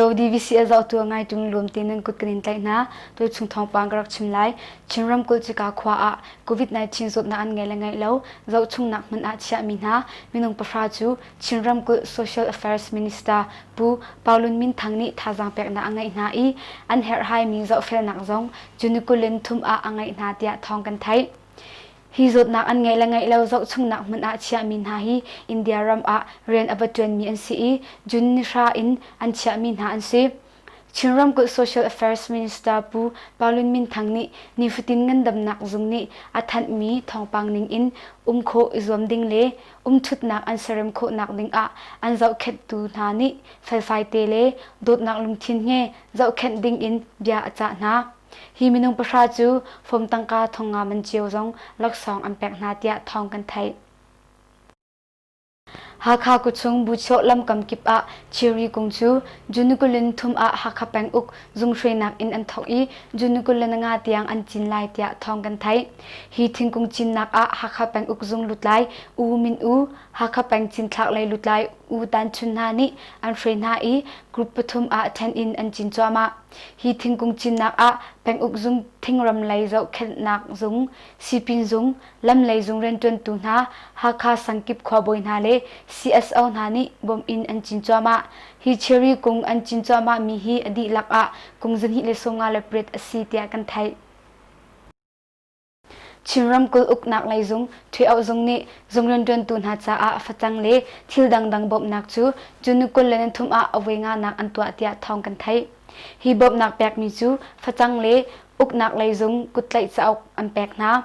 Hello DVC a zohtu a ngaitu lawm te nan kut kan in tlaih hna. Tuchung thawngpang ka rak chim lai. Chin ramkulh Cika khua ah COVID-19 zawtnak an ngei le ngeih lo zohchungnak hmun ah chiahmi hna minung pahra cu Chin ramkulh Social Affairs Minister Pu Pau Lun Min Thang nih thazaang peknak a ngeih hna i an herhhaimi zohfelnak zong June 23 ah a ngeih hna tiah thawng kan theih. Hi zawtnak an ngeih le ngeih lo zohchungnak hmun ah chiahmi hna hi India ram ah rian a va ṭuanmi an si i June ni hra in an chiahmi hna an si. Chin ramkulh Social Affairs Minister Pu Pau Lun Min Thang nih nifatin ngandamnak zung nih a thanhmi thawngpang ning in um khawh i zuam ding le umṭhutnak an serem khawhnak ding ah an zohkhenhtu hna nih felfai te le dawtnak lungthin he zohkhenh ding in bia a cah hna. Hi minung pahra cu fom tangka thongnga man cio zong laksawng an pek hna tiah thawng kan theih. Hakha khuachung Buchoh lamkam kip ah Cherry kung cu June 23 ah Hakha penguk zung hruainak in an thawk i June 25 tiang an cin lai tiah thawng kan theih. Hi thingkung cinnak ah Hakha penguk zung lutlai U Min U, Hakha peng cinthlak lei lutlai U Tan Chun hna nih an hruai hna i group pathum ah ṭhen in an cin cuahmah. Hi thingkung cinnak ah penguk zung thingram lei zohkhenhnak zung, sipin zung, lamlei zung rianṭuantu hna, Hakha sangkip khuabawi hna le CSO hna nih bawmh in an cin cuahmah. Hi cherry kung an cin cuahmahmi hi a dihlak ah kung 258 a si tiah kan theih. Chin ramkulh uknak lei zung Ṭhio zung nih zung rianṭuantu hna caah facang le thil dangdang bawmhnak cu June 23 ah a voi nganak an tuah tiah thawng kan theih. Hi bawmhnak pekmi cu facang le uknak lei zung kuttlaih cauk an pek hna.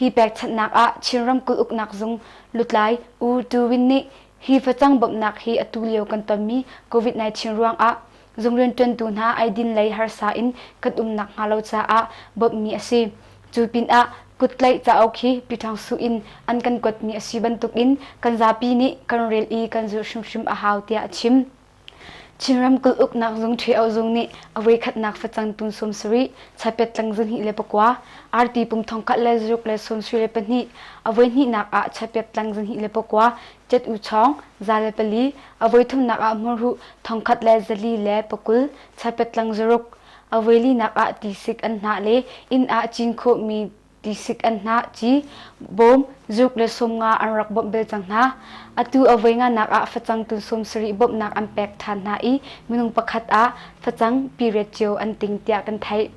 Hi pekchanhnak ah Chin ramkulh uknak zung lutlai U Tu Win nih hi facang bawmhnak hi atu lio kan tonmi COVID-19 ruangah zung rianṭuantu hna eidin lei harsa in kan um nakhnga lo caah bawmhmi a si. Cu pinah kuttlaih cauk hi Pyithawngsuh in an kan kuatmi a si bantukin kan zapi nih kan rel i kan zulh hrimhrim a hau tiah a chim. Chin ramkulh uknak zung Ṭhio zung nih a voikhatnak facang tun 70, chapet tlang 24, arti pum 16 le 24, a voihnihnak ah chapet tlang 24, cet u chawng 104, a voithumnak ah hmurhuh 1420, chapet tlang zaruk, a voilinak ah tisik an hnah le inn ah cin khawhmi tisik an hnah ci bawm zuk le 50 an rak bawmh bel cang hna. Atu a voi nganak ah facang tun 70 bawmhnak an pek ṭhan hna i minung pakhat ah facang period cio an ting tiah kan theih.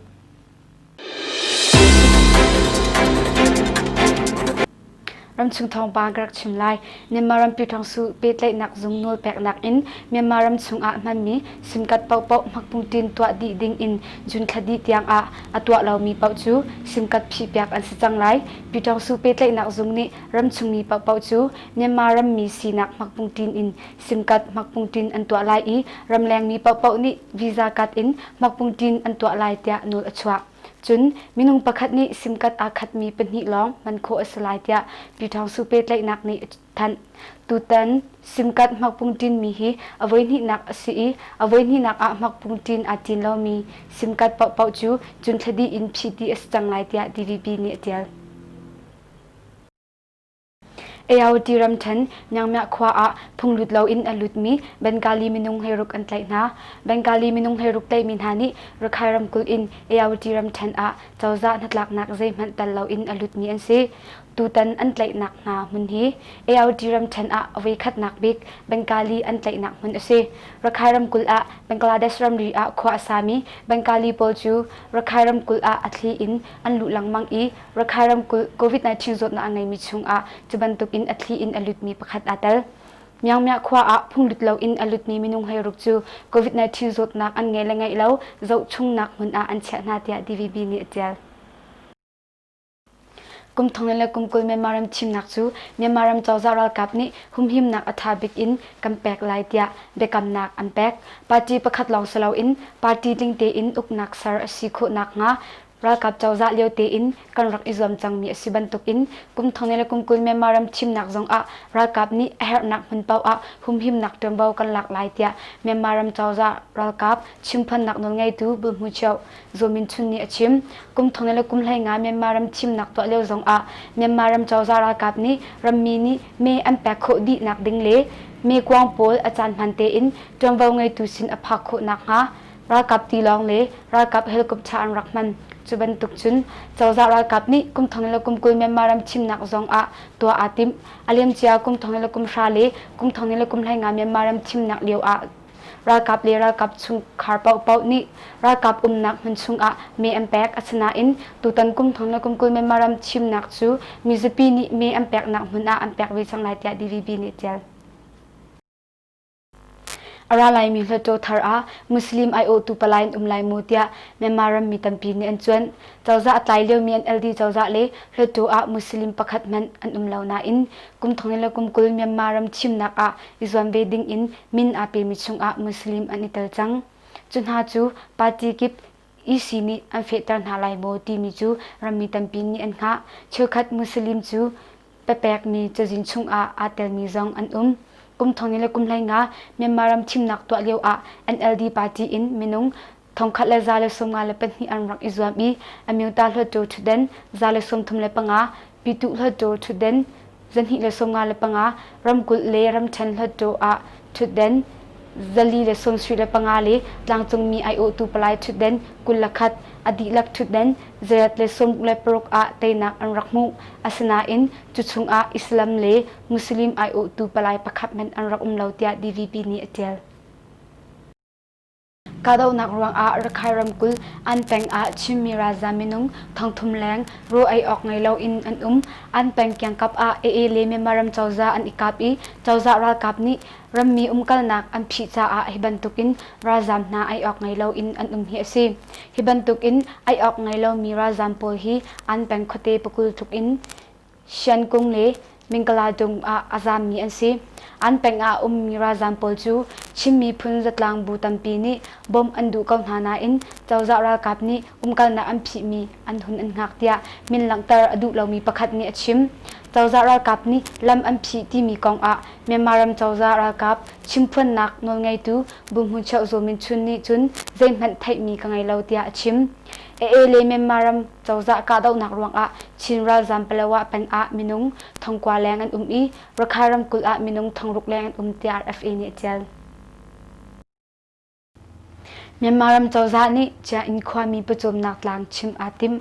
Ramchung thawngpang ka rak chim lai. Myanmar rampi ṭhawngsu pehtlaihnak zung nawlpeknak in Myanmar ram chungah hmanmi SIM card paohpaoh hmakpungtin tuah dih ding in June thla dih tiang ah a tuah lomi paoh cu SIM card phihpiak an si cang lai. Pyitaungsu pehtlaihnak zung nih ramchungmi paohpaoh cu Myanmar rammi sinak hmakpungtin in SIM card hmakpungtin an tuah lai i ramlengmi paohpaoh nih visa card in hmakpungtin an tuah lai tiah nawl a chuah. Cun minung pakhat nih SIM card aa khatmi pahnih lawng hman khawh a si lai tiah Pyitaungsu pehtlaihnak nih a thanh. Tutan SIM card hmakpungṭinmi hi a voihnihnak a si i a voihnihnak ah hmakpungṭin aa ṭin lomi SIM card paohpaoh cu cun thla dih in phih dih a si cang lai tiah DVB nih a ṭial. AOT ramṭhen Myanmar khua ah phunglut loin a lutmi Bengali minung hleiruk an tlaih hna. Bengali minung hleiruk tlaihmi hna nih Rakhine ramkulh in AOT ramṭhen ah cozah hnatlaknak zeihmanh tel loin a lutmi an si. Tutan an tlaihnak hna hmun hi AOT ramṭhen ah a voikhatnak bik Bengali an tlaihnak hmun a si. Rakhine ramkulh ah Bangladesh ramri ah khua a sami Bengali pawl cu Rakhine ramkulh ah a thli in an luh lengmang i Rakhine ramkulh COVID-19 zawtnak a ngeimi chungah cu bantukin a thli in a lutmi pakhat aa tel. Myanmar khua ah phunglut loin a lutmi minung hleiruk cu COVID-19 zawtnak an ngei le ngeih lo zohchungnak hmun ah an chiah hna tiah DVB nih a ṭial. Kum thong le kum 20 Myanmar ram thimnak cu Myanmar ram cozah ralkap nih humhimnak a ṭha bik in kan pek lai tiah biakamnak an pek. Party pakhat lawng si loin party tling tein uknak ser a si khawh nakhnga Ralkap cozah lio tein kan rak i zuam cangmi a si bantukin kum thong le kum 20 Myanmar ram thimnak zongah ralkap nih a herhnak hmun paoh ah humhimnak ṭuanvo kan lak lai tiah Myanmar ram cozah ralkap chimphuannak nawlngeitu Bulhmuchioh Zaw Min Chun nih a chim. Kum thong le kum 15 Myanmar ram thimnak tuah lio zongah Myanmar ram cozah ralkap nih rammi nih mee an pek khawh dihnak ding le Mekuang pawl a caan hman tein ṭuanvo ngeitu sin a phak khawh nakhnga ralkap tilawng le ralkap helicopter an rak hman. Cu bantuk cun cozah ralkap nih kum thong le kum 20 Myanmar ram thimnak zong ah tuah aa timh. A liamcia kum thong le kum hra le kum thong le kum 15 Myanmar ram thimnak lio ah ralkap le ralkap chungkhar paohpaoh nih ralkap umnak hmun chungah mee an pek. Asinain tutan kum thong le kum 20 Myanmar ram thimnak cu mizapi nih mee an peknak hmun ah an pek ve cang lai tiah DVB nih a ṭial. A ra laimi hluttaw thar ah Muslim aiawhtu palai an um lai maw tiah Myanmar rammi tampi nih an cuanh. Cozah a tlai liomi NLD cozah le hluttaw ah Muslim pakhat hmanh an um lo nain kum thong le kum 20 Myanmar ram thimnak ah i zuam ve ding in min aa pemi chungah Muslim an i tel cang. Cu hna cu party kip EC nih an fehter hna lai maw timi cu rammi tampi nih an hngah. Cheukhat Muslim cu papekmi cazin chungah aa telmi zong an um. Kum thong le kum 15 Myanmar ram thimnak tuah lio ah NLD party in minung 1154 an rak i zuam i Amyota Hluttaw ṭhutden 135, Pyituh Hluttaw ṭhutden 255, ramkulh le ramṭhen hluttaw ah ṭhutden 475 le tlangcungmi aiawhtu palai ṭhutden 21, a dihlak ṭhutden 116 ah teinak an rak hmuh. Asinain cu chungah Islam le Muslim aiawhtu palai pakhat hmanh an rak um lo tiah DVB nih a ṭial. Kahdohnak ruangah Rakhine ramkulh Ann peng ah Chinmi ralzaam minung thongthum leng raw ei awk ngei loin an um. Ann peng kiangkap ah AA le Myanmar ram cozah an i kap i cozah ralkap nih rammi umkalnak an phih caah hi bantukin ralzaam hna ei awk ngei loin an um hi a si. Hi bantukin ei awk ngei lomi ralzaam pawl hi Ann peng khuate pakul tluk in Siankung le Mingkaladung ah a zaammi an si. An peng ah a ummi ralzaam pawl cu Chin miphun zatlang bu tampi nih bawmh an duh ko hna nain cozah ralkap nih umkalnak an phihmi an hun an hngak tiah min langhter a duh lomi pakhat nih a chim. Cozah ralkap nih lam an phih timi kong ah Myanmar ram cozah ralkap chimphuannak nawlngeitu Buhmu Cheuh Zaw Min Chun nih cun zeihmanh theihmi ka ngei lo tiah a chim. AA le Myanmar ram Cozah kahdohnak ruangah Chin ralzaam Palawa peng ah minung thongkua leng an um i Rakhine ramkulh ah minung thongruk leng an um tiah RFA nih a ṭial. Myanmar ram cozah nih Ciainn khuami pawcawmnak tlang chim aa timh.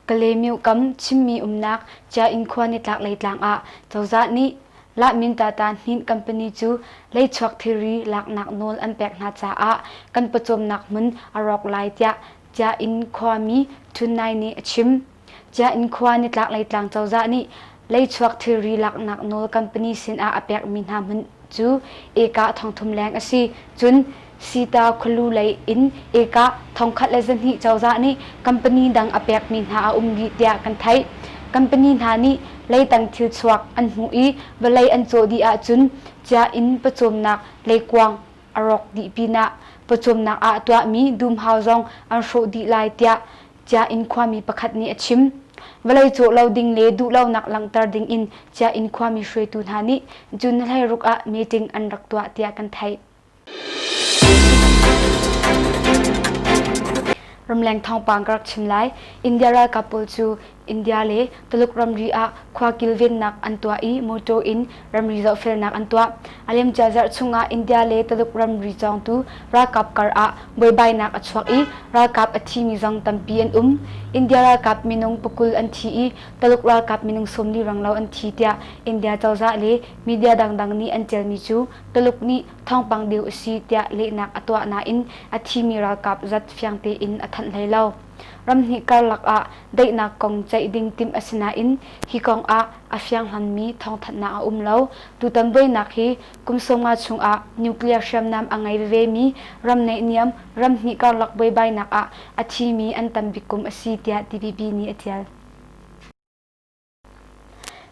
Kalaymyo kam Chinmi umnak Ciainn khua nitlaklei tlang ah cozah nih Lahmin Tata Hnin company cu leichuak thilri laknak nawl an pek hna caah kan pawcawmnak hmun a rawk lai tiah Cia-inn khuami Htun Nai nih a chim. Cia-inn khua nitlaklei tlang cozah nih leichuak thilri laknak nawl company sinah a pekmi hna hmun cu eka thongthum leng a si. Cun Sita khualu lei in eka 1200 cozah nih company dang a pekmi hna a um rih tiah kan theih. Company hna nih leitang thilchuak an hmuh i vawlei an cawh dih ahcun cia-inn pawcawmnak leikuang a rawk dih pinah pawcawmnak ah tuahmi dumhau zong an hrawh dih lai tiah Cia-inn khuami pakhat nih a chim. Vawlei cawh lo ding le duhlonak langhter ding in Cia-inn khuami hruaitu hna nih June 16 ah meeting an rak tuah tiah kan theih. Ramleng thawngpang ka rak chim lai. India ralkap pawl cu India le Tuluk ramri ah khua kilvennak an tuah i mawṭaw in ramri zohfelnak an tuah. A liamcia zarh chungah India le Tuluk ramri cawngtu ralkap kar ah buaibainak a chuak i ralkap a thimi zong tampi an um. India ralkap minung pakul an thi i Tuluk ralkap minung 40 ranglo an thi tiah India cozah le media dangdang nih an ṭialmi cu Tuluk nih thawngpang deu a si tiah lehnak a tuah nain a thimi ralkap zat fiang tein a thanh hlei lo. Ramhnih karlak ah daihnak kong ceih ding timh a si nain hi kong ah a fianghlanmi thawngthanhnak a um lo. Tutan buainak hi kum 50 chungah nuclear hriamnam a ngei vevemi ram naihniam ramhnih karlak buaibainak ah a thimi an tam bik kum a si tiah TPP nih a ṭial.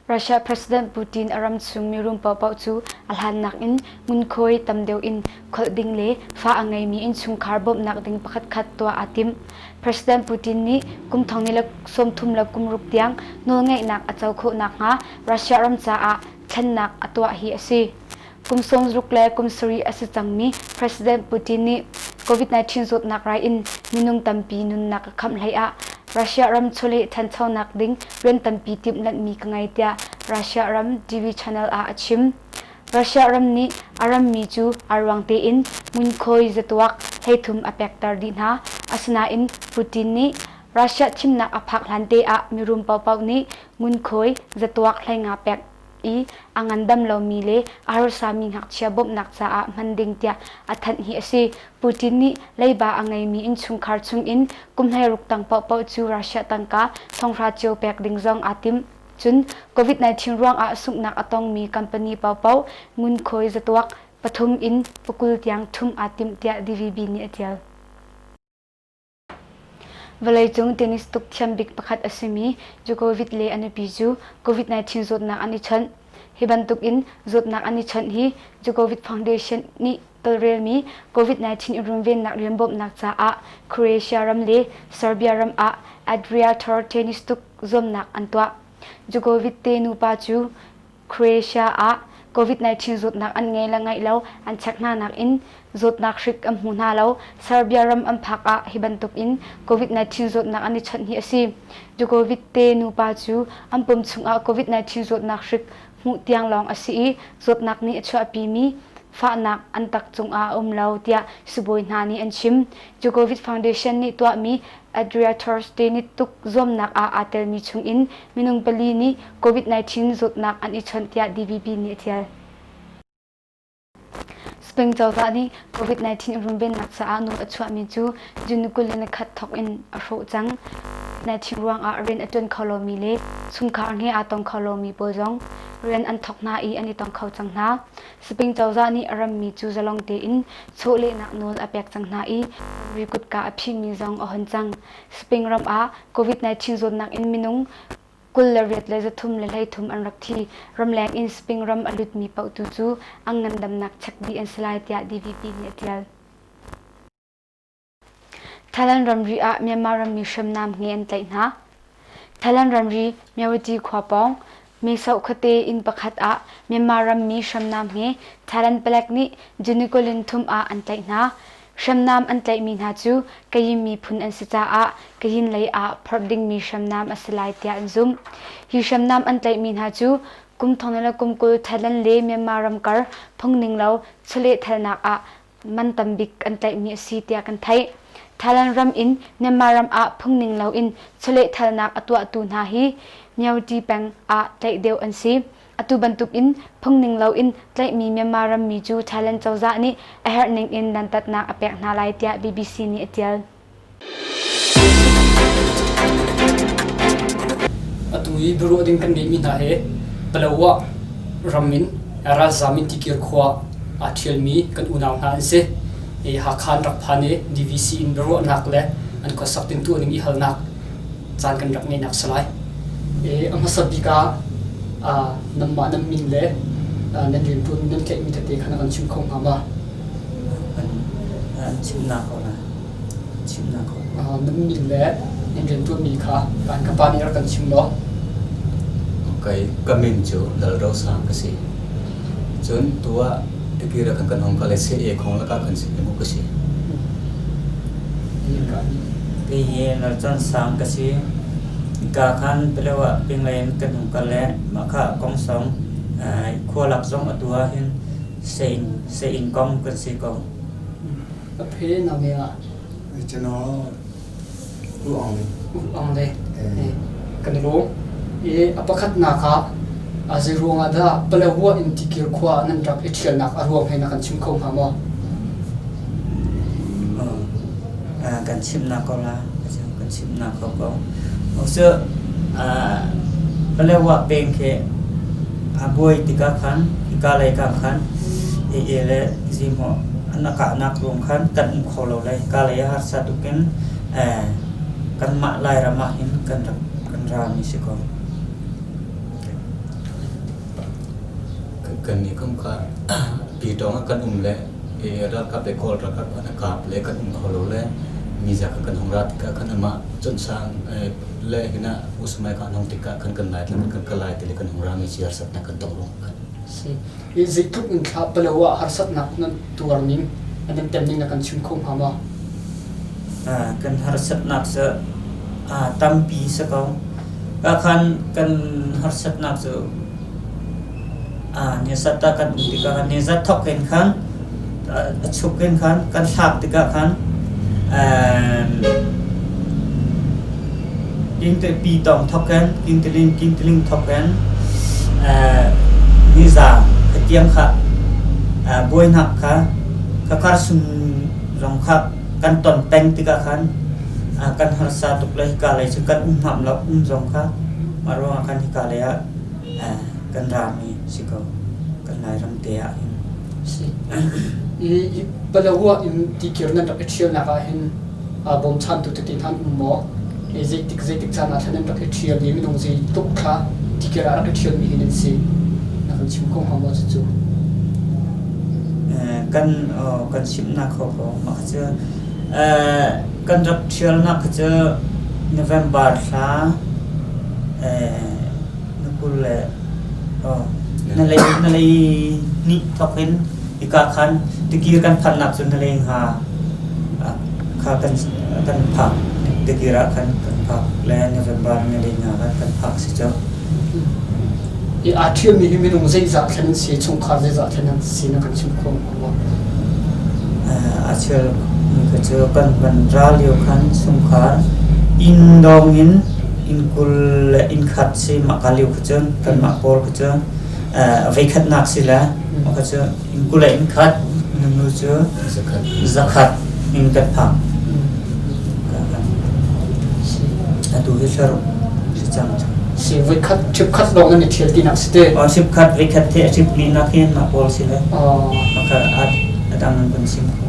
Russia President Putin a ramchung mirum paohpaoh cu a hlannak in ngunkhuai tam deuh in kholh ding le fa a ngeimi innchungkhar bawmhnak ding pakhatkhat tuah aa tim. President Putin nih kum thong ni le 33 le kum ruk tiang nawlngeihnak a co khawh nakhnga Russia ram caah thlennak a tuah hi a si. Kum 60 le kum sarih a si cangmi President Putin nih COVID-19 zawtnak rai in minung tampi nunnak a khamh hlei ah Russia ram chawleh ṭhanchonak ding rian tampi timhlanhmi ka ngei tiah Russia ram TV channel ah a chim. Russia ram nih a rammi cu a ruang tein ngunkhuai zatuak 13 a pekter dih hna. Asinain Putin nih Russia thimnak a phak hlan te ah mirum paohpaoh nih ngunkhuai zatuak 15 pek i a ngandam lomi le a harsami ngakchia bawmhnak caah hman ding tiah a thanh hi a si. Putin nih leiba a ngeimi innchungkhar chungin kum 16 tang paohpaoh cu Russia tangka thonghra cio pek ding zong aa tim. Cun COVID-19 ruangah sunghnak a tongmi company paohpaoh ngunkhuai zatuak pathum in pakul tiang ṭhumh aa timh tiah DVB nih a ṭial. Vawleicung tennis tuk thiam bik pakhat a simi Djokovic le a nupi cu COVID-19 zawtnak an i chawnh. Hi bantuk in zawtnak an i chawnh hi Djokovic Foundation nih tawlrelmi COVID-19 i runvennak rian bawmhnak caah Croatia ram le Serbia ram ah Adria Tour tennis tuk zuamnak an tuah. Djokovic te nupa cu Croatia ah COVID-19 zawtnak an ngei le ngeih lo an check hna nakin zawtnak hrik an hmu hna lo. Serbia ram an phak ah hi bantuk in COVID-19 zawtnak an i chawnh hi a si. Djokovic te nupa cu an pum chungah COVID-19 zawtnak hrik hmuh tiang lawng a si i zawtnak nih a chuahpimi fahnak an tak cungah a um lo tiah sibawi hna nih an chim. Djokovic Foundation nih tuahmi Adria Thursday ni tuk zuamnak ah aa telmi chungin minung pali nih COVID-19 zawtnak an i chawnh tiah DVB nih a ṭial. Spain cozah nih COVID-19 runvennak caah nawl a chuahmi cu June 21 thawk in a hrawh cang. COVID-19 ruangah rian a ṭuan kho lomi le chungkhar he aa tong kho lomi pawl zong rian an thawk hna i an i tong kho cang hna. Spain cozah nih a rammi cu zalong tein chawlehnak nawl a pek cang hna i ramri kutka a phihmi zong a hon cang. Spain ram ah COVID-19 zawtnak in minung 28 le 333 an rak thi. Ramleng in Spain ram a lutmi paoh tu cu an ngandamnak check dih an si lai tiah DVP nih a ṭial. Thailand ramri ah Myanmar rammi hriamnam nge an tlaih hna. Thailand ramri Myawaddy khua pawng Mesoh khuate inn pakhat ah Myanmar rammi hriamnam he Thailand palek nih Junikolin thum ah an tlaih hna. Hriamnam an tlaihmi hna cu Kayin miphun an si caah Kayin lei ah phorh dingmi hriamnam a si lai tiah an zumh. Hi hriamnam an tlaihmi hna cu kum thong le kum 20 Thailand le Myanmar ramkar phungning lo chawlehthalnak ah man tam bik an tlaihmi a si tiah kan theih. Thailand ram in Myanmar ram ah phungning loin chawlehthalnak a tuahtu hna hi Myawaddy peng ah tlaih deuh an si. Atu bantuk in phungning loin tlaihmi Myanmar rammi cu Thailand cozah nih a herh ning in dantatnak a pek hna lai tiah BBC nih a ṭial. Atu i biaruah ding kan ngeihmi hna hi Palawa ram in ralzaam in Tikir khua aa ṭhialmi kan unau hna an si. Hakha an rak phan i DVC in biaruahnak le an khuasak tintuah ning i halnak caan kan rak ngeihnak si lai. A hmasa bik ah nanmah nan min le nan rianṭuan nan tlaihmi tete kha na kan chim kho hnga ma? An chimnak ko lai. Chimnak ko. Nan min le nan rianṭuanmi kha an ka pa nih rak kan chim law. Okay, ka min cu Lal Ro Sang ka si. Cun tu ah tikir ah khan kan hong kal i se e khong lakah khan si mu ka si. Kei hi Lal Chan Sang ka si. Ka khan Palawa pinglei in kan hung kal le mah kha kong song khua lak zong atu ah hin sein sein kong kan si ko. A phe na me ah. ကျွန်တော် u aung le. U aung le. Kan i lawm. I a pakhatnak ah a zei ruangah dah Palawa in Tikir khua nan rak i ṭhialnak a ruang he na kan chim kho hnga maw? Kan chimnak ko la. Kan chimnak ko ko. Cu Palawa peng khi a buai tikah khan hika lei ka khan AA le zihmawh an a kahnak ruang khan kan um kho lo le hika lei ah harsa tuk in kanmah Lairam ah hin kan rak kan rami si ko. Kan nih kum kha Pitawng ah kan um le ralkap le Kawl ralkap an kap le kan um kho lo le miza kha kan hung ra tikah khan amah Chawnsang le hinah Usmai kha an hung tikah khan kan lai kan kan lai ti le kan hung rami ci harsatnak kan tong rung khan. Si. I zeitluk in thla palo ah harsatnak nan tuar ning nan tem ning na kan chim kho hnga maw? Kan harsatnak cu tampi si ko. Ka khan kan harsatnak cu Nizat ah kan um tikah khan nizat thawk in khan a chuk in khan kan thlak tikah khan pi tawng thawk in kingtiling kingtiling thawk in niza khatiang kha buainak kha kakar sung zong kha kan ton peng tikah khan kan harsa tuk le hika lei cu kan um hngam lo um zong kha mah ruangah khan hika lei ah kan rami si ko kan Lairam te ah hin. Si. I Palawa in tikir nan rak i ṭhialnak ah hin bawmchantu tete hna an um maw? Zeitik zeitik caan ah thlan nan rak i ṭhial i minung zeitluk kha tikir ah rak i ṭhialmi hi nan si? Na kan chim kho hnga maw cucu? Kan kan chimnak kho ko. Mah kha cu kan rak ṭhialnak kha cu November thla na 20 le na lei hnih thawk in hika khan tikir kan phanhnak cu na lei hnga kha kan kan phak tikir ah khan kan phak le November na lei hnga khan kan phak si cu. I aa ṭhialmi hi minung zeizah thlen an si, chungkhar zeizah thlen an si na kan chim kho maw? Aa ṭhialmi kha cu kan van ra lio khan chungkhar inn dawng in inn 20 le inn khat si mahka lio kha cun kanmah pawl kha cu voikhatnak si le mah kha cu inn 20 le inn khat nu cu 100 in kan phak. Atu hi thlaruk si cang. Si voikhat ṭhipkhat lawng nan i ṭhial tinak si te. Oh, ṭhipkhat voikhat the ṭhip linak hin mah pawl si le. Maka a dang nan kan sim kho.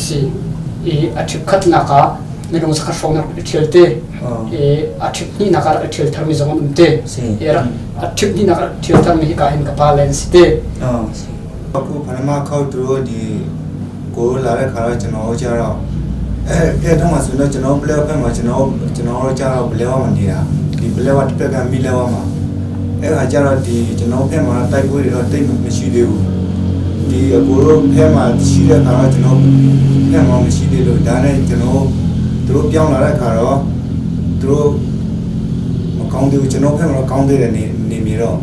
Si i a ṭhipkhatnak ah minung zakhat hrawng nan rak i ṭhial te. I a ṭhip hnihnak ah rak i ṭhial tharmi zong an um te. I a ṭhip hnihnak ah rak ṭhial tharmi hi ka hin ka pa le an si te. အခုပထမခေါက်သူတို့ဒီကိုလာတဲ့ခါတော့ကျွန်တော်တို့ကြတော့အဲအဲ့တော့မှဆိုတော့ကျွန်တော်ပလဲဖက်မှာကျွန်တော်ကျွန်တော်တို့ကြတော့ပလဲဝမှာနေတာဒီပလဲဝတစ်ဖက်ကမိလဲဝမှာအဲ့ခါကျတော့ဒီကျွန်တော်ဖက်မှာတိုက်ပွဲတွေတော့တိတ်မရှိသေးဘူးဒီအကိုတို့ဖက်မှာရှိတဲ့ခါတော့ကျွန်တော်ဖက်မှာမရှိသေးလို့ဒါနဲ့ကျွန်တော်သူတို့ပြောင်းလာတဲ့ခါတော့သူတို့မကောင်းသေးဘူးကျွန်တော်ဖက်မှာတော့ကောင်းသေးတယ်နေနေမြေတော့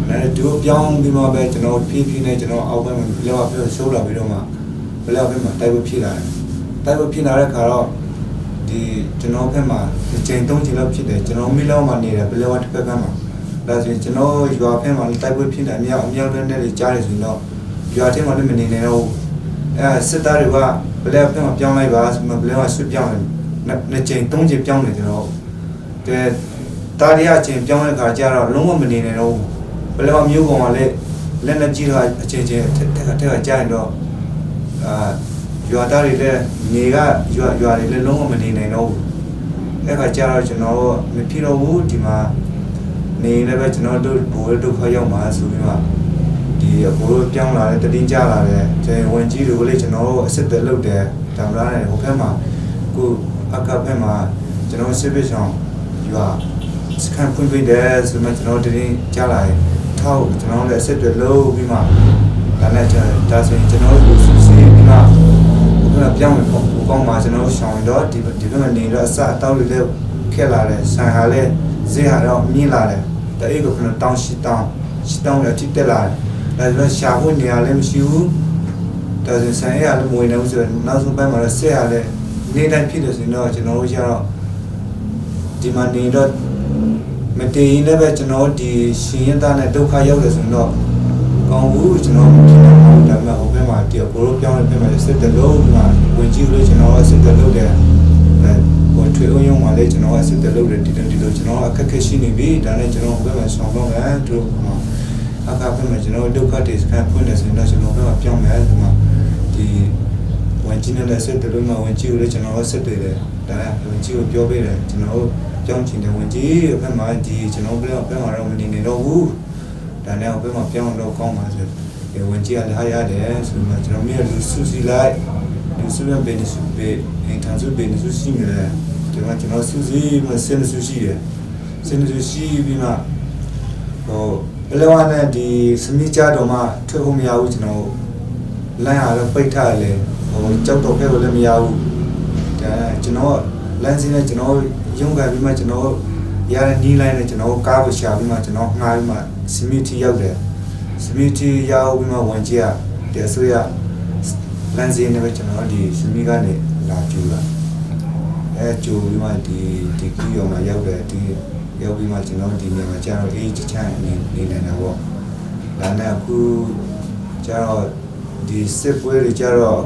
အဲသူတို့ပြောင်းပြီးမှပဲကျွန်တော်ဖြည်းဖြည်းနဲ့ကျွန်တော်အောက်ဘက်မှာဘလောက်ဖြစ်ဆိုးလာပြီးတော့မှဘလောက်ဘက်မှာတိုက်ပွဲဖြစ်လာတယ်တိုက်ပွဲဖြစ်လာတဲ့ခါတော့ဒီကျွန်တော်ဘက်မှာတစ်ချိန်သုံးချိန်လောက်ဖြစ်တယ်ကျွန်တော်မိလောက်မှာနေတယ်ဘလောက်တစ်ဖက်ကမှာဒါဆိုရင်ကျွန်တော်ရွာဖက်မှာတိုက်ပွဲဖြစ်တယ်အမြောက်အမြောက်တဲ့တွေကြားတယ်ဆိုရင်တော့ရွာထဲမှာလည်းမနေနိုင်တော့ဘူးအဲစစ်သားတွေကဘလောက်ဖက်မှာပြောင်းလိုက်ပါဆိုမှဘလောက်ကဆွပြောင်းတယ်နှစ်ချိန်သုံးချိန်ပြောင်းတယ်ကျွန်တော်တဲ့တာရီအချိန်ပြောင်းတဲ့ခါကျတော့လုံးဝမနေနိုင်တော့ဘူး ဘယ်လိုမျိုးကောင်ကလည်းလက်နဲ့ကြီးတော့အချင်းချင်းထက်ကထက်ကကြာရင်တော့အာရွာသားတွေလည်းနေကရွာရွာတွေလည်းလုံးဝမနေနိုင်တော့ဘူးအဲ့ခါကျတော့ကျွန်တော်တို့မဖြစ်တော့ဘူးဒီမှာနေလည်းပဲကျွန်တော်တို့ဘိုးဒုက္ခရောက်မှာဆိုပြီးမှဒီအကိုတို့ပြောင်းလာတယ်တတင်းကြလာတယ်ကျွန်တော်ဝင်ကြီးတို့လည်းကျွန်တော်တို့အစ်စ်လုပ်တယ်တမ်လာတယ်ဟိုဖက်မှာကိုအကဖက်မှာကျွန်တော်စစ်ပစ်ဆောင်ရွာစကန်ဖွင့်ပေးတယ်ဆိုမှကျွန်တော်တတင်းကြလာတယ် ထောက်ကျွန်တော်လည်းအစ်စ်တွေလုပ်ပြီးမှဒါနဲ့ကျွန်တော်ဒါဆိုရင်ကျွန်တော်တို့စုစီပြီးမှဘုရားပြောင်းဝင်ပေါ့ဘူကောင်းမှာကျွန်တော်ရှောင်းတော့ဒီဒီဘက်မှာနေတော့အစအတောက်တွေလည်းခက်လာတယ်ဆန်ဟာလည်းဈေးဟာတော့မြင့်လာတယ်တအိတ်ကိုခဏတောင်းရှိတောင်းရှိတောင်းလည်းအထိတက်လာတယ်ဒါဆိုတော့ရှာဖို့နေရာလည်းမရှိဘူးဒါဆိုဆန်ရလည်းမဝင်နိုင်ဘူးဆိုတော့နောက်ဆုံးပိုင်းမှာတော့ဆက်ရလည်းနေတိုင်းဖြစ်တယ်ဆိုရင်တော့ကျွန်တော်တို့ကျတော့ဒီမှာနေတော့ မတည်ရင်လည်းပဲကျွန်တော်ဒီရှင်ရသားနဲ့ဒုက္ခရောက်တယ်ဆိုတော့ကောင်းဘူးကျွန်တော်ဖြစ်နေမှာဒါပေမဲ့ဟိုဘက်မှာတယောက်ကိုလိုပြောင်းနေဘက်မှာစစ်တယ်လို့ဒီမှာဝင်ကြည့်လို့ကျွန်တော်စစ်တယ်လို့တယ်အဲဟိုထွေအုံရုံမှာလည်းကျွန်တော်စစ်တယ်လို့တယ်ဒီလိုဒီလိုကျွန်တော်အခက်ခဲရှိနေပြီဒါနဲ့ကျွန်တော်ဟိုဘက်မှာဆောင်တော့မယ်သူတို့မှာအခါဘက်မှာကျွန်တော်ဒုက္ခတွေစကန်ဖွင့်နေဆိုရင်တော့ကျွန်တော်ဘက်မှာပြောင်းမယ်ဒီမှာဒီဝင်ကြည့်နေတဲ့စစ်တယ်လို့မှဝင်ကြည့်လို့ကျွန်တော်စစ်တယ်တယ်ဒါနဲ့ဝင်ကြည့်ကိုပြောပေးတယ်ကျွန်တော် ပြောင်းချင်တယ်ဝင်ကြီးဘက်မှာဒီကျွန်တော်ဘက်ဘက်မှာတော့မနေနေတော့ဘူးဒါနဲ့ဘက်မှာပြောင်းတော့ကောင်းပါဆိုဒီဝင်ကြီးကလည်းဟာရတယ်ဆိုမှကျွန်တော်မြေလူစုစီလိုက်လူစုရဘယ်နေစုပဲအင်ထန်စုဘယ်နေစုရှိနေလဲကျွန်တော်ကျွန်တော်စုစီမစင်းစုရှိတယ်စင်းစုရှိပြီးမှဟိုဘယ်လောနဲ့ဒီစမီကြတော့မှထွက်ဖို့မရဘူးကျွန်တော်လမ်းရတော့ပိတ်ထားတယ်ဟိုကြောက်တော့ခဲ့လို့လည်းမရဘူးဒါကျွန်တော်လမ်းစင်းနဲ့ကျွန်တော် ရုံးကန်ပြီးမှကျွန်တော်ရတဲ့နီးလိုက်နဲ့ကျွန်တော်ကားကိုရှာပြီးမှကျွန်တော်ငှားပြီးမှစမီတီရောက်တယ်။ စမီတီရောက်ပြီးမှဝင်ကြီးကဒီအစိုးရလမ်းစင်းနဲ့ပဲကျွန်တော်ဒီစမီကနေလာကျူလာအဲကျူပြီးမှဒီဒီကူရောမှာရောက်တယ်ဒီရောက်ပြီးမှကျွန်တော်ဒီနေရာမှာကျတော့အေးချမ်းနေနေနေတာပေါ့ဒါနဲ့အခုကျတော့ဒီစစ်ပွဲတွေကျတော့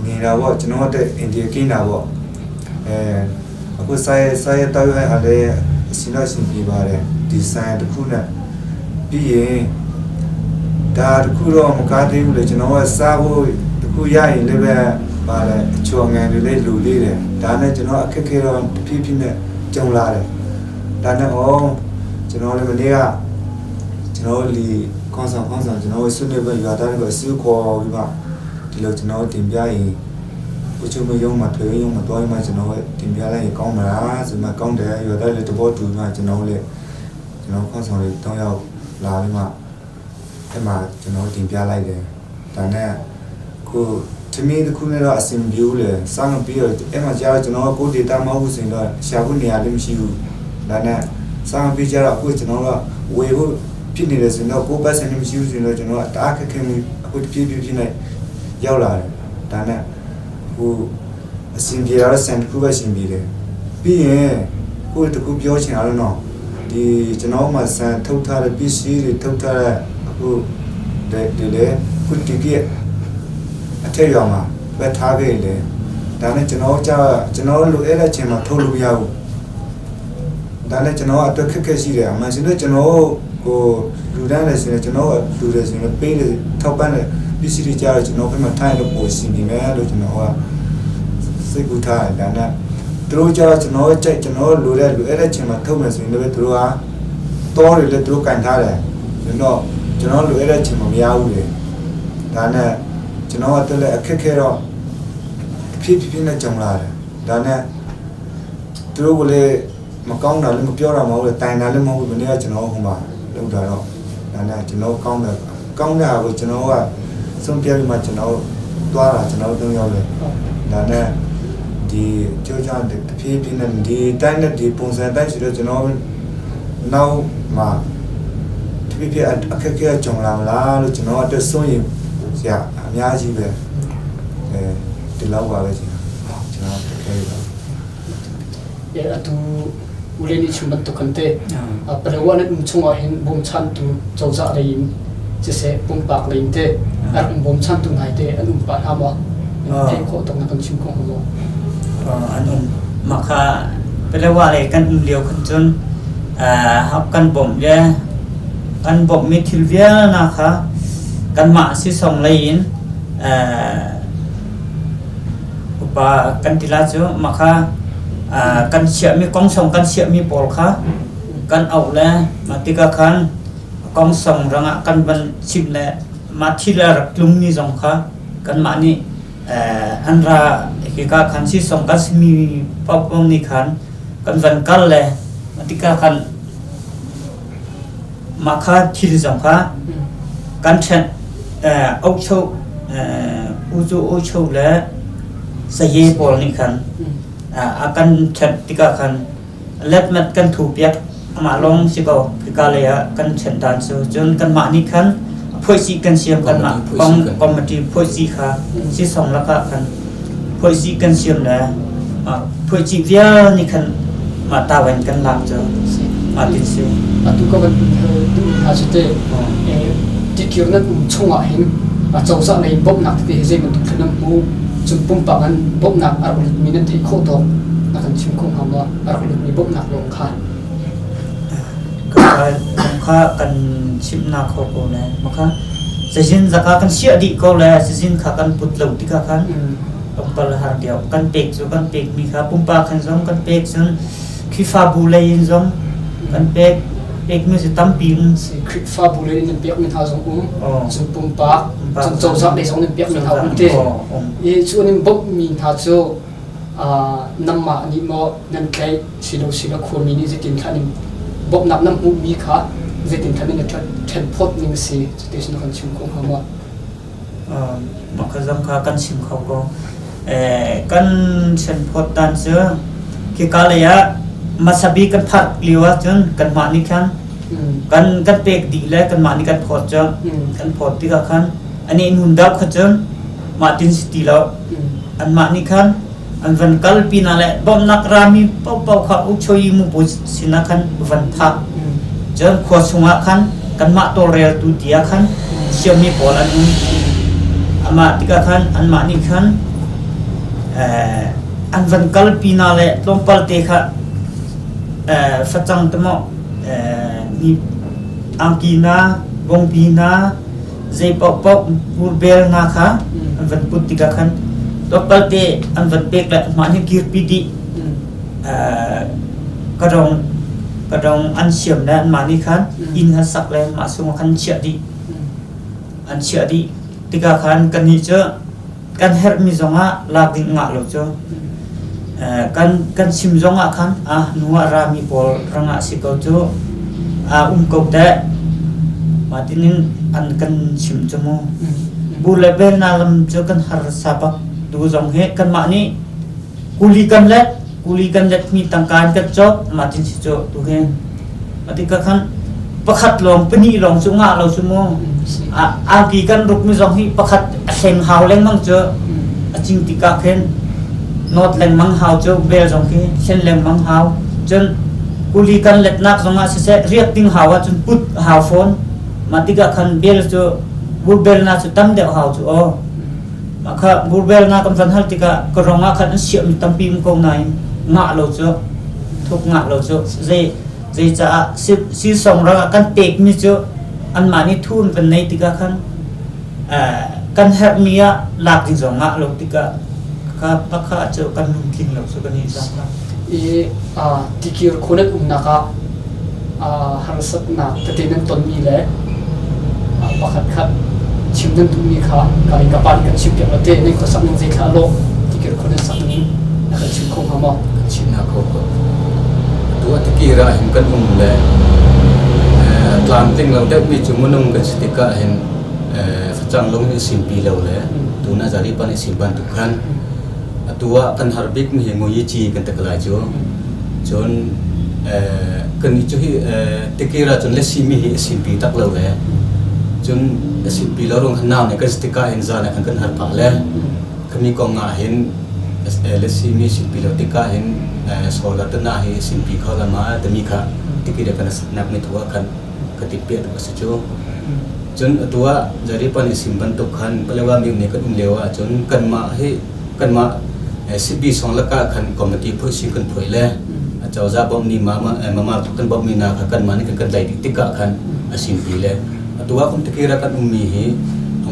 နေတာပေါ့ကျွန်တော်တဲ့အိန္ဒိယကင်းတာပေါ့အဲအခုဆိုင်ဆိုင်တောက်ရဟာလေအရှင်တော့ရှင်ပြပါတယ်ဒီဆိုင်တစ်ခုနဲ့ပြီးရင်ဒါတခုတော့မကားသေးဘူးလေကျွန်တော်ကစားဖို့တခုရရင်လည်းပဲပါလေအချော်ငန်တွေလည်းလူလေးတယ်ဒါနဲ့ကျွန်တော်အခက်ခဲတော့တဖြည်းဖြည်းနဲ့ကြုံလာတယ်ဒါနဲ့ဩကျွန်တော်လည်းမနေ့ကကျွန်တော်လီခေါင်းဆောင်ခေါင်းဆောင်ကျွန်တော်ဆွေးနွေးပဲရွာသားတွေကိုစုခေါ်ပြီးမှဒီလိုကျွန်တော်တင်ပြရင်ကိုချုံမယုံမှာထွေယုံမှာတွားမှကျွန်တော်တင်ပြလိုက်ရင်ကောင်းမလားဆိုမှကောင်းတယ်ရွာသားတွေတဘောတူမှကျွန်တော်လည်းကျွန်တော်ခေါင်းဆောင်တွေတောင်းရောက်လာပြီးမှအဲ့မှာကျွန်တော်တင်ပြလိုက်တယ်ဒါနဲ့ခုသမီးတခုနဲ့တော့အဆင်ပြေဘူးလေစမ်းပြီးတော့အဲ့မှာကြာတော့ကျွန်တော်ကိုဒေတာမဟုတ်ဘူးဆိုရင်တော့ရှာဖို့နေရာလည်းမရှိဘူးဒါနဲ့စမ်းပြီးကြတော့အခုကျွန်တော်ကဝေဖို့ဖြစ်နေတယ်ဆိုရင်တော့ကိုပတ်စံလည်းမရှိဘူးဆိုရင်တော့ကျွန်တော်ကတအားခက်ခဲမှုအခုတဖြည်းဖြည်းဖြစ်နေရောက်လာတယ်ဒါနဲ့ခုအဆင်ပြေတော့စံတစ်ခုပဲအဆင်ပြေတယ်ပြီးရင်ကိုတခုပြောချင်တာလို့နော်ဒီကျွန်တော်မှစံထုတ်ထားတဲ့ပစ္စည်းတွေထုတ်ထားတဲ့အခုဒီလေခုတီကအထက်ရောင်မှာပဲထားခဲ့လေဒါနဲ့ကျွန်တော်ကြာကျွန်တော်လိုအဲ့တဲ့ချိန်မှာထုတ်လို့မရဘူးဒါနဲ့ကျွန်တော်အတွက်ခက်ခဲရှိတယ်အမှန်ဆိုတော့ကျွန်တော်ကိုလူတန်းတယ်ဆိုရင်ကျွန်တော်လူတယ်ဆိုရင်ပေးတယ်ထောက်ပံ့တယ်ပစ္စည်းတွေကြားတော့ကျွန်တော်ဖက်မှာထိုင်လို့ပို့ရှင်နေမယ်လို့ကျွန်တော်ကစိတ်ကူထားတယ်ဒါနဲ့သူတို့ကြားကျွန်တော်ကြိုက်ကျွန်တော်လိုတဲ့လူအဲ့တဲ့ချိန်မှာထုတ်မယ်ဆိုရင်လည်းသူတို့ကတောတွေလည်းသူတို့ကန်ထားတယ်ဆိုတော့ကျွန်တော်လိုအဲ့တဲ့ချိန်မှာမရဘူးလေဒါနဲ့ကျွန်တော်ကတည်းကအခက်ခဲတော့ဖြည်းဖြည်းနဲ့ကြုံလာတယ်ဒါနဲ့သူတို့ကလည်းမကောင်းတာလည်းမပြောတာမဟုတ်ဘူးတိုင်တာလည်းမဟုတ်ဘူးမနေ့ကကျွန်တော်ဟိုမှာလုပ်တာတော့ဒါနဲ့ကျွန်တော်ကောင်းတယ်ကောင်းတဲ့ဟာကိုကျွန်တော်ကဆုံးပြပြီးမှကျွန်တော်သွားတာကျွန်တော်တို့ရောက်တယ်ဒါနဲ့ဒီကြောကြောင့်တဖြည်းဖြည်းနဲ့ဒီတိုင်းနဲ့ဒီပုံစံတိုင်းဆိုတော့ကျွန်တော်နောက်မှာတဖြည်းဖြည်းအခက်အခဲကြုံလာမလားလို့ကျွန်တော်အတွက်စိုးရင်ဆရာအများကြီးပဲအဲဒီလောက်ပါပဲကျွန်တော်ကျွန်တော်တကယ်တော့ Atu ule nih chim bantuk kan te Palawan an um chungah hin bawmchantu cozah lei in siseh pumpak lei in te a rak in bawmchantu ngai te an um pah hna maw? Theih khawh tuk na kan chim kho hnga maw? An um. Mah kha Palawa lei kan um lio khan cun kan bawmh le kan bawmhmi thil vialna kha kanmah sisong lei in upa kan ti la cu mah kha kan chiahmi kongsong kan chiahmi pawl kha kan auh le mah tikah khan kongsong rangah kan van chimh le mah thil a rak tlungmi zong kha kanmah nih an ra hika khan sisong kan simi paohpaoh nih khan kan van kal le mah tikah khan mah kha thil zong kha kan ṭhenh ohchoh ucu ohchoh le saye pawl nih khan a kan ṭhenh tikah khan letmat kan thu piak amah lawng si ko hika lei ah kan ṭhenh dan cu cun kanmah nih khan phoihsi kan siam kanmah committee phoihsi kha sisong lakah khan phoihsi kan siam le phoihci vial nih khan mah tawen kan lak cu mah tin si. Atu ka van duh hna cu te tikir nan um chungah hin acozah lei bawmhnak tete hi zei bantuk thil nan hmu cun pumpak an bawmhnak a rak lutmi nan theih khawh tawk na kan chim kho hnga maw a rak lutmi bawmhnak lawng kha? Kha kan chimhnak kho ko le maka cazin zaka kan siah dih ko le cazin kha kan put lo tikah khan tlawmpal har deuh kan pek cu kan pekmi kha pumpak khan zong kan pek cun Khrihfabu lei in zong kan pek pekmi cu tampi um. Khrihfabu lei in nan pekmi hna zong um cun pumpak cun cozah lei zong nan pekmi hna um te i cu an in bawmhmi hna cu nangmah nih maw nan tlaih silo silo khuami nih zeitin thlan in bawmhnak nan hmuhmi kha zeitin thlan in ṭhen phawt ning si cuti sin kan chim kho hnga maw? Mah kha zong kha kan chim kho ko. Kan ṭhenphawt dan cu khika lei ah hmasa bik kan phak lio ahcun kanmah nih khan Kan kan pek dih le kanmah nih kan phawt cu kan phawt tikah khan ani nun deuh kha cun mah tin si ti lo. Anmah nih khan an van kal pinah le bawmhnak rami paohpaoh kha ukchoyi mu pawl sinah khan van thah. Cun khua chungah khan kanmah tawlreltu tiah khan siammi pawl an um. Amah tikah khan anmah nih khan an van kal pinah le tlawmpal te kha facang te maw angki hna, bongpi hna, zei paohpaoh burbel hna kha an van put tikah khan tlawmpal te an van pek le mah nih kirpi dih. Ka dong ka dong an siam le anmah nih khan inn an sak le mah sung ah khan chiah dih. An chiah dih tikah khan kannih cu kan herhmi zongah lak ding ngah lo cu kan kan chim zongah khan ah nu ah rami pawl rangah si ko cu a um ko teh mah tinin an kan chim cu mu bu le bel na lam cu kan harsa bak tu zong hi kanmah nih Kuli kan let, kuli kan letmi tangka in kan cawk, mah tin si cu tu hi. Ati ka khan pakhat lawng pahnih lawng cu ngah lo cu mu. Angki kan rukmi zong hi pakhat a hleng hau lengmang cu a cing tikah khin nawt lengmang hau cu bel zong khi thlen lengmang hau. Cun kuli kan letnak zongah siseh riak ding hau ahcun put hau fawn. Mah tikah khan bel cu burbel na cu tam deuh hau cu aw. Mah kha burbelnak kan van hal tikah ka rong ah khan an siahmi tampi um ko nain ngah lo cu thuk ngah lo cu zei zeicaah sisong rang ah kan pekmi cu anmah nih thu an van nei tikah khan kan herhmi ah lak ding zong ngah lo tikah kha pakha cu kan lungtling lo cu kan i zang la. I tikir khu nan umnak ah harsatnak tete nan tonmi le pakhat khat chim nan duhmi kha ka in ka pa nih kan chimpiak lo te nan khuasak ning zei thla lawh tikir khu nan sak ning na kan chim kho hnga maw? Kan chim na kho ko. Atu a tikir ah hin kan um le tlamtling lo deuhmi cu minung kan si tikah hin facang lung nih simpi lo le tuna zari pan i sim bantuk khan Atu ah kan har bikmi hi Muyici kan ti lai cu. Cun kannih cu hi tikir ahcun le simi hi a simpi tak lo le cun a simpi lo ruang khan nau nih kan si tikah hin zan ah khan kan har pah le khami kong ah hin le simi simpi lo tikah hin solar tana hi simpi kho la ma timi kha tikir kan saknak mi thu ah khan ka timhpiah tu a si cu. Cun atu ah Jeripan i sim bantuk khan Palewa mi nih kan um lio ahcun kanmah hi kanmah CB song lakah khan committee phuih si kan phuih le acozah bawmh ni mama kan bawmh mi na kha kanmah nih kan kan tlai dih tikah khan a simpi le atu ah kum tikir ah kan ummi hi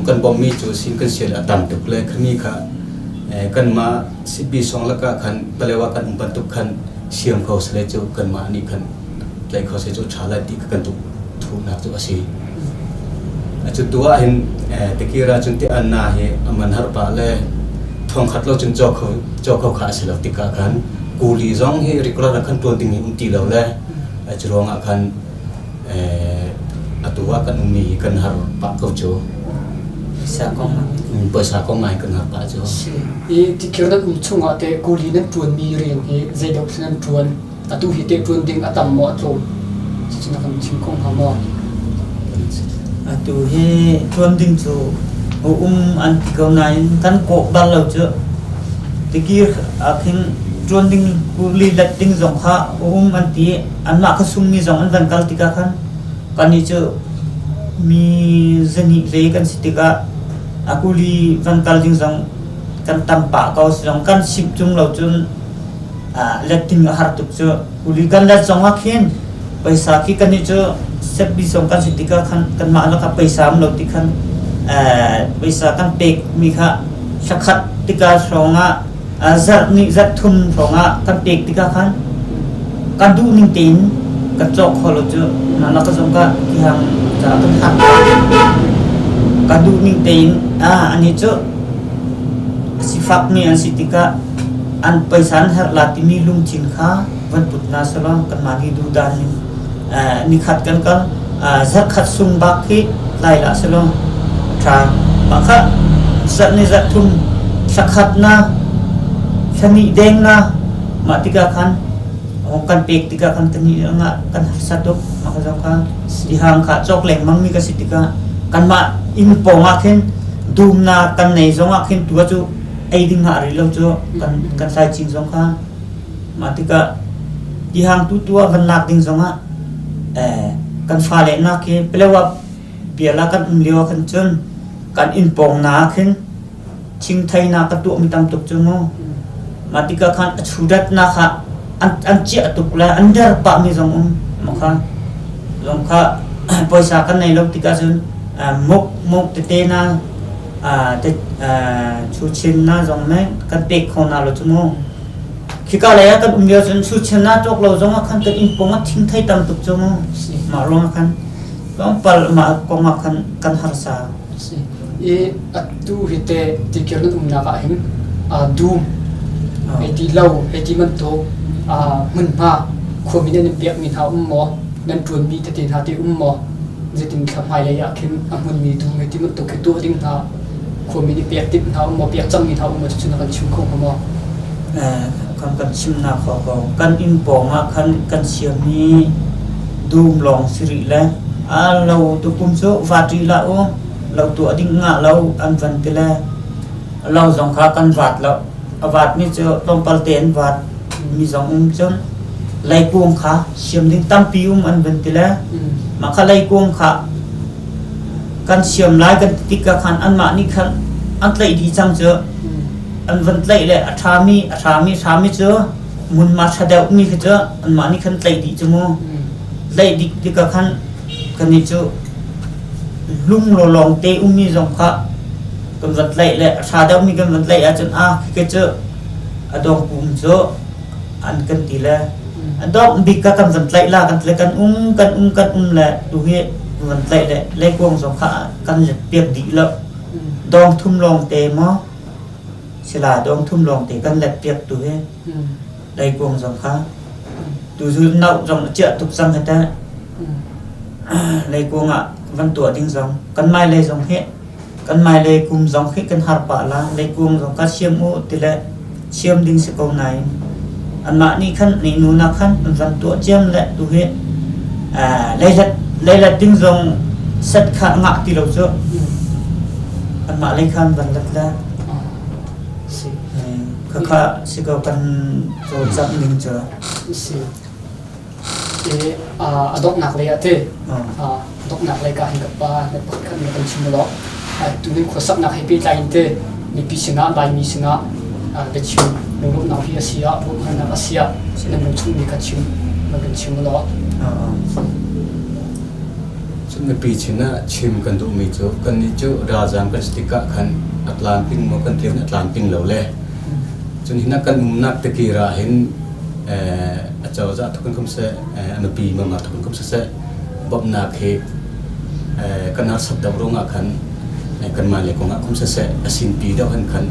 kan bawmhmi cu sin kan sial a tam tuk le khami kha kanmah CB song lakah khan Palewa kan um bantuk khan siam kho sale cu kanmah nih khan tlai kho se cu ṭha lai ti kan tuk thuhnak cu a si. Cu tu ah hin tikir ah cun ti anna hi a man har pah le thong khat lo cun caw kho caw kho kha a si lo tikah khan kuli zong hi regular ah khan ṭuan ding hi um ti lo le cu ruangah khan atu ah kan ummi hi kan har pah ko cu. Paisa kong ah. Paisa kong ah kan har pah cu. I tikir nan um chungah te kuli nan ṭuanmi rian hi zei deuh nan ṭuan? Atu hi teh ṭuan ding a tam maw a tlawm? Cucu na kan chim kho hnga maw? Atu hi ṭuan ding cu a um an ti ko nain kan kawh bal lo cu. Tikir ah khin ṭuan ding kuli let ding zong kha a um an ti. Anmah kha sungmi zong an van kal tikah khan kannih cu mi zahnih lei kan si tikah a kuli van kal ding zong kan tam pah ko si zong kan simh ṭung lo cun let ding a har tuk cu. Kuli kan let zong ah khin paisa khi kannih cu setbi zong kan si tikah khan kanmah lakah paisa um lo ti khan paisa kan pek mi kha thlakhat tikah hrawng ah zarh nih zarh thum hrawng ah kan pek tikah khan kan duh ning tein kan cawk kho lo cu na laka zong ka tihang ca kan har kan duh ning tein ani cu sifakmi an si tikah an paisa an herh la timi lungthin kha van put hna selaw kanmah nih duhdan in nikhat kan kal zarhkhat sung bak khi lai la selaw ṭha mah kha zarh ni zarh thum thlakhat na thlahnih deng na mah tikah khan. Kan pek tikah kan kan kan harsa tuk. Mah ka zong kha tihang kha cawk lengmang mi ka si tikah kanmah inn pawng ah khin dumnak kan nei zong ah khin tu cu ei ding ngah rih lo cu kan kan thlai cing zong kha mah tikah tihang tu tu ah van lak ding zong ah kan fale nak khi pelewa biala kan um lio ah khan cun kan inn pawng na ah khin thingthei na ka tuahmi tam tuk cu mu. Mah tikah khan a chudatnak kha an ciah tuk le an der pahmi zong um. Mah kha zong kha puaisa kan nei lo tikah cun muk muk tete na chuchin na zong me kan pek kho na lo cu mu. Khika lei ah kan um lio cun chuchin na cawk lo zong ah khan kan inn pawng ah thingthei tam tuk cu mu. Mah ruang ah khan tlawmpal mah kong ah khan kan harsa. I atu hi teh tikir nan umnak ah hin dum hei ti lo hei ti bantuk hmunhma khuami nih an in pekmi hna um maw nan ṭuanmi tete hna te um maw zeitin thla hmailei ah khin a hmunmi dum hei ti bantuk khi tuah ding hna khuami nih pek timh hna um maw pek cangmi hna um maw cucu na kan chim kho hnga maw? Kan kan chimnak kho ko. Kan inn pawng ah khan kan siammi dum lawng si rih le a lo tukum cu vat rih hlah u lo tuah ding ngah lo an van ti le lo zong kha kan vat lo a vat mi cu tlawmpal te an vat mi zong um cun leikung kha siam ding tampi um an van ti le mah kha leikung kha kan siam lai kan ti tik ah khan anmah nih khan an tlaih dih cang cu an van tlaih le a ṭhami a ṭhami ṭhami cu hmunhma ṭha deuhmi khi cu anmah nih khan tlaih dih cu mu tlaih dih tikah khan kannih cu lung lawlawng te ummi zong kha kan van tlaih le a ṭha deuhmi kan van tlaih ahcun a khi cu a dawng pum cu an kan ti le a dawng bik ka kan van tlaih la kan tlaih kan um kan um kan um le tu hi van tlaih le leikuang zong kha kan let piak dih lo dawng thum lawng te maw sila dawng thum lawng te kan let piak tu hi leikuang zong kha tu zu no zong a chiah tuk cang hete leikuang ah van tuah ding zong kan hmailei zong hi kan hmailei kum zong hi kan har pah la leikuang zong ka siam u tile siam ding si ko nain anmah nih khan ni nu na khan an van tuah ciam le tu hi leilet leilet ding zong set kha ngah ti lo cu anmah lei khan van let le Khakha si ko kan cawlcangh ning cu. Si. A donghnak lei ah te a donghnak lei ka hin ka pa na pakhat na kan chim law tunin khuasaknak he pehtlai in te mipi sinah Laimi sinah biachim lunglawmhnak hi a si ah bawmhhalnak a si ah nan lungchungmi kha chim na kan chim law. Cun mipi sinah chim kan duhmi cu kannih cu ralzaam kan si tikah khan a tlamtling maw kan tling a tlamtling lo le cun hin kan umnak tikir ah hin acozah thuk in kum seh a nupi mama thuk in kum siseh bawmhnak hi kan harsat deuh ruangah khan kanmah le kongah kum siseh a sinpi deuh han khan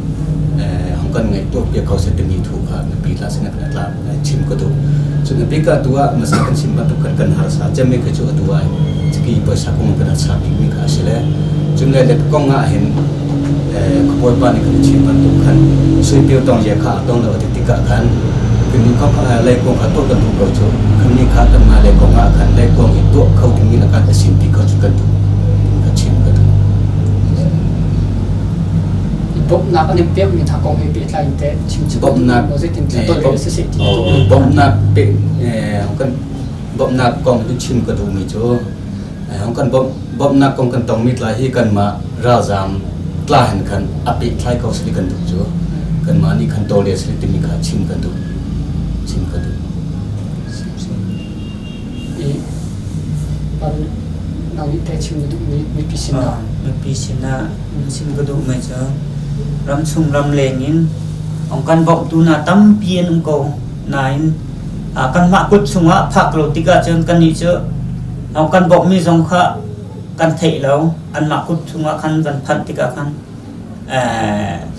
hong kan ngaih tuah piak ko seh timi thu kha mipi tla sin kan tla chim ka duh cun a bik ah tu ah masa kan chim bantuk khan kan harsa cemmi kha cu atu ah ciki poisa kong kan harsa bikmi kha a si le cun le let kong ah hin khuabawipa nih kan chim bantuk khan suipio tong ye kha tong lo ti tikah khan kani kong leikuang kha tuah kan duh ko cu kani kha kanmah leikuang ah khan leikuang hi tuah kho dingmi lakah a sinpi kho cu kan duh ka chim ka duh. Bawmhnak an in pekmi hna kong he pehtlai in teh chim chim bawmhnak zeitin tolre siseh ti bawmhnak pe kan bawmhnak kong cu chim ka duhmi cu kan bawmhnak kong kan tongmi tla hi kanmah ralzaam tla hin khan a pehtlai ko sili kan duh cu kanmah nih khan tawle sili timi kha chim ka duh chim ka duh. Nang nih teh chim na duhmi mipi sinah? Mipi sinah chim ka duhmi cu ramchung ramleng in ong kan bawmhtu hna tampi an um ko nain kanmah kut chungah phak lo tikah cun kannih cu ong kan bawmhmi zong kha kan theih lo anmah kut chungah khan van phanh tikah khan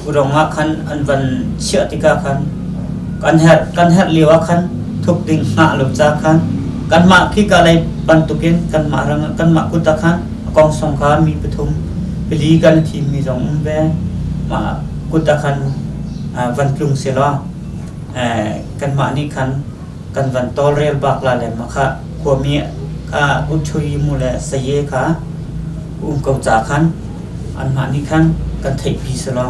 Urong ah khan an van chiah tikah khan kan herh kan herh lio ah khan thuk ding hngah lo ca khan kanmah khika lei bantukin kanmah rang kanmah kut ah khan a kong song kha mi pathum pali kan thimmi zong um ve mah kut ah khan van tlung selaw kanmah nih khan. Kan van tawlrel bak la le mah kha khuami kha uthui mu le saye kha um ko ca khan anmah nih khan kan theihpi si lo.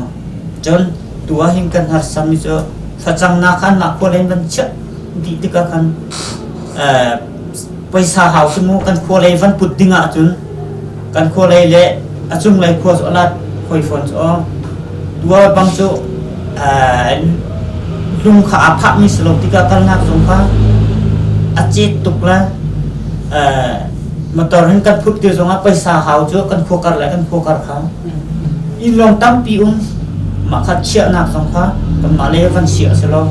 Cun tu ah hin kan harsami cu facang na khan mah khua lei van chiah dih tikah khan paisa hau si mu, kan khua lei van put ding ahcun kan khua lei le a cunglei khua cu a lat hoi fawn cu aw. Tua bang cu lung kha aa phahmi si lo tikah kalnak zong kha a cet tuk le motor hin kan phut ti zongah paisa hau cu kan khua kar le kan khua kar kha inn lawng tampi um, mah kha chiahnak zong kha kanmah le van chiah si lo.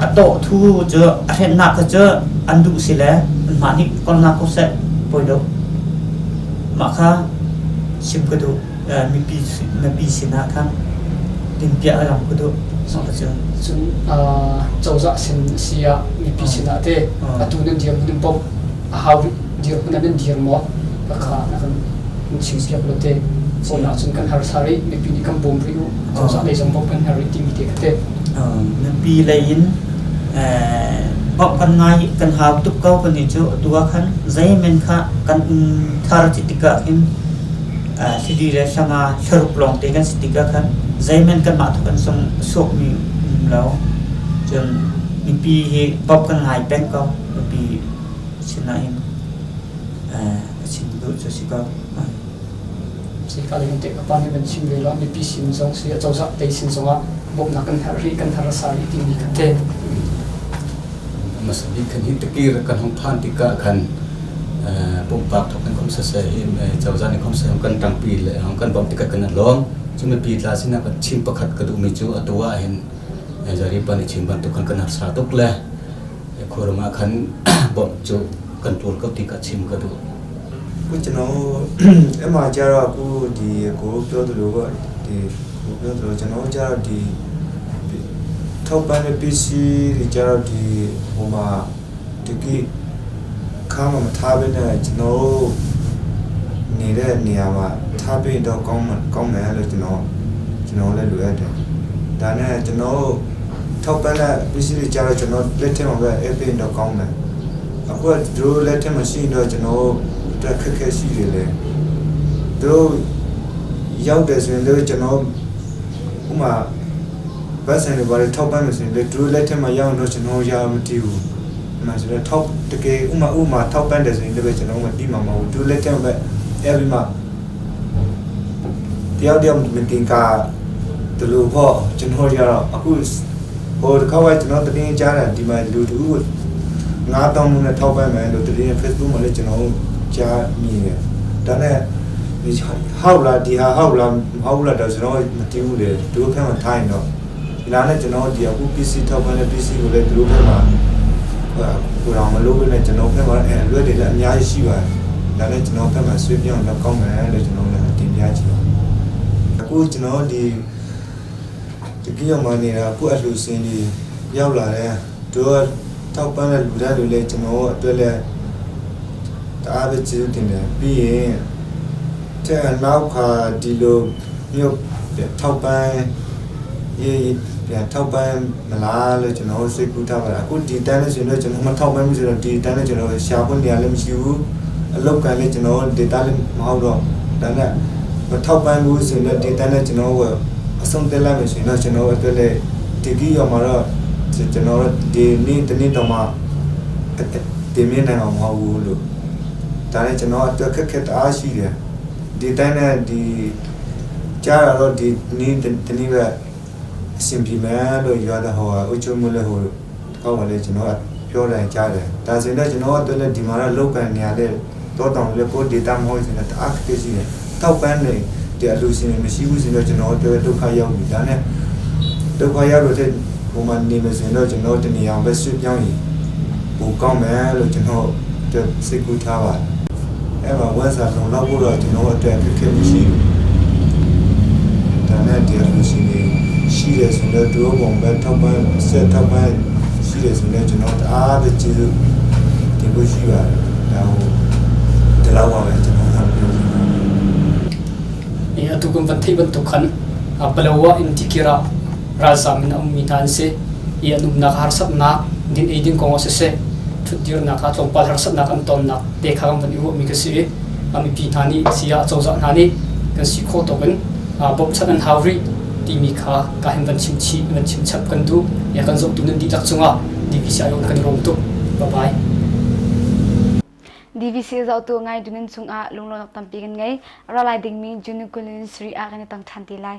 A tawh thu cu a hrenhnak kha cu an duh si le anmah nih kalnak ko seh, poi lo. Mah kha chim ka duh. Mipi mipi sinah khan tinpiah a lam ka duh. Cun Cun cozah sin si ah mipi sinah te atu nan dirhmun in bawmh a hau dirhmun ah nan dir maw? Kha na kan chim piak lo te. Kawl ahcun kan harsa rih, mipi nih kan bawm rih u, cozah lei zong bawmh kan herh rih timi te kha te. Mipi lei in bawmh kan ngai, kan hau tuk ko. Kan nih cu atu ah khan zeimen kha kan um thar ti tikah hin thlili le hlanga thlaruk lawngte kan si tikah khan zeihmanh kanmah thawk in sung suakmi um lo. Cun mipi hi bawmh kan ngai peng ko. Mipi sinah hin ka chim duh cu si ko. Sika lei te ka pa nih van chim ve la, mipi sin zong si, acozah tei sin zongah bawmhnak kan herh rih, kan harsa rih timi kha te. Hmasa bik khan hi tikir kan hung phan tikah khan pumpak thawk in khom siseh, cozah nih khom siseh kan ṭangpi le kan bawmh tikah kan lawm. Cu mipi tla sinah kan chim pakhat ka duhmi cu atu ah hin Zaripa nih chim bantuk khan kan harsa tuk le khuaram ah khan bawmh cu kan ṭuan ko ti ka chim ka duh. ခုကျွန်တော်အဲ့မှာကျတော့အခုဒီကိုပြောသလိုပေါ့ဒီကိုပြောသလိုကျွန်တော်ကျတော့ဒီထောက်ပံ့တဲ့ပစ္စည်းတွေကျတော့ဒီဟိုမှာတကိခါမှမထားဘဲနဲ့ကျွန်တော်တို့နေတဲ့နေရာမှာထားပြီးတော့ကောင်းကောင်းမယ်လို့ကျွန်တော်ကျွန်တော်လည်းလိုအပ်တယ်ဒါနဲ့ကျွန်တော်ထောက်ပံ့တဲ့ပစ္စည်းတွေကျတော့ကျွန်တော်လက်ထက်မှာပဲအပေးတော့ကောင်းမယ်အခုကသူတို့လက်ထက်မှာရှိရင်တော့ကျွန်တော်အတွက်ခက်ခဲရှိတယ်လေသူတို့ရောက်တယ်ဆိုရင်လည်းကျွန်တော်ဥမာဘတ်စံတွေဘာတွေထောက်ပံ့မယ်ဆိုရင်လည်းသူတို့လက်ထက်မှာရောက်တော့ကျွန်တော်ရမတည်ဘူး။မှဆိုတော့ထောက်တကယ်ဥမာဥမာထောက်ပံ့တယ်ဆိုရင်လည်းကျွန်တော်မတည်မှာမဟုတ်သူလက်ထက်မှာပဲအဲ့ဒီမှာတယောက်တယောက်မတင်ကာတလို့ပေါ့ကျွန်တော်ရတော့အခုဟိုတစ်ခါကကျွန်တော်တတင်းကြားတယ်ဒီမှာလူတူ9000နဲ့ထောက်ပံ့မယ်လို့တတင်း Facebook မှာလည်းကျွန်တော်ကြားမြင်တယ်ဒါနဲ့ဒီဟောက်လာဒီဟာဟောက်လာမဟုတ်လားတော့ကျွန်တော်မတည်ဘူးလေသူတို့ဖက်မှာထားရင်တော့ဒီလားနဲ့ကျွန်တော်ဒီအခု PC ထောက်ပံ့တဲ့ PC ကိုလည်းသူတို့ဖက်မှာကိုတော်မလို့ပဲနဲ့ကျွန်တော်ဖက်မှာအဲလွတ်တယ်လည်းအများကြီးရှိပါတယ်ဒါနဲ့ကျွန်တော်ဖက်မှာဆွေးပြောင်းတော့ကောင်းမယ်လို့ကျွန်တော်လည်းတင်ပြချင်ပါတယ်အခုကျွန်တော်ဒီတကီရောမနေတာအခုအလှူရှင်ဒီရောက်လာတယ်သူကထောက်ပံ့တဲ့လူတဲ့လူလည်းကျွန်တော်အတွက်လည်းတအားပဲကျေးဇူးတင်တယ်ပြီးရင်တဲ့နောက်ခါဒီလိုမျိုးထောက်ပံ့ရေးပြန်ထောက်ပံ့မလားလို့ကျွန်တော်စိတ်ကူးထားပါတယ်အခုဒီတန်းနဲ့ဆိုရင်တော့ကျွန်တော်မထောက်ပံ့ဘူးဆိုတော့ဒီတန်းနဲ့ကျွန်တော်ရှာဖို့နေရာလည်းမရှိဘူးအလုပ်ကလည်းကျွန်တော် data လည်းမဟုတ်တော့ဒါနဲ့မထောက်ပံ့ဘူးဆိုရင်တော့ဒီတန်းနဲ့ကျွန်တော်အဆုံးတက်လိုက်မယ်ဆိုရင်တော့ကျွန်တော်အတွက်လည်းဒီကြီးရောမှာတော့ကျွန်တော်ဒီနေ့တနေ့တော့မှတင်မြင်နိုင်အောင်မဟုတ်ဘူးလို့ဒါနဲ့ကျွန်တော်အတွက်ခက်ခက်တအားရှိတယ်ဒီတန်းနဲ့ဒီကြားရတော့ဒီနေ့တနေ့ပဲအဆင်ပြေမယ်လို့ရွာတဲ့ဟိုအုတ်ချုံမလည်းဟိုကောင်းပါလေကျွန်တော်ပြောတယ်ကြားတယ်ဒါဆိုရင်တော့ကျွန်တော်အတွက်လည်းဒီမှာတော့လောက်ကန်နေရတဲ့တော့တောင်လည်းကိုဒေတာမဟုတ်ဆိုရင်တအားခက်ရှိတယ်ထောက်ပန်းနေဒီအလူရှင်မရှိဘူးဆိုတော့ကျွန်တော်တို့ဒုက္ခရောက်ပြီဒါနဲ့ဒုက္ခရောက်လို့တဲ့ဟိုမှာနေမယ်ဆိုရင်တော့ကျွန်တော်တနေအောင်ပဲဆွပြောင်းရင်ပိုကောင်းမယ်လို့ကျွန်တော်စိတ်ကူးထားပါတယ်အဲ့မှာဝက်စာလုံလောက်ဖို့တော့ကျွန်တော်အတွက်ခက်ခဲမရှိဘူးဒါနဲ့ဒီအလူရှင်တွေရှိတယ်ဆိုတော့သူတို့ပုံပဲထောက်ပံ့ဆက်ထောက်ပံ့ရှိတယ်ဆိုတော့ကျွန်တော်တအားပဲကျေးဇူးတင်ဖို့ရှိပါတယ်ဒါဟိုဒီလောက်ပါပဲကျွန်တော်ပြောချင်တာ Atu kan van theih bantuk khan Palawa in tikir ah ralzam in a ummi hna an si i an umnak harsatnak Din ei ding kong ah siseh, ṭhutdirnak ah tlawmpal harsatnak an tonnak te kha kan van i ruahmi ka si i mipi hna nih siah cozah hna nih kan si khawh tawk in bawmhchanh an hau rih timi kha ka hin van chim chih van chim chap kan duh. Ya kan zohtu nan dihlak cungah DVC ayon kan i lawm tuk. Bye bye. DVC zohtu ngai dunin cungah lunglawmhnak tampi kan ngei. A ra lai dingmi June 20 ah kan i tong ṭhan te lai.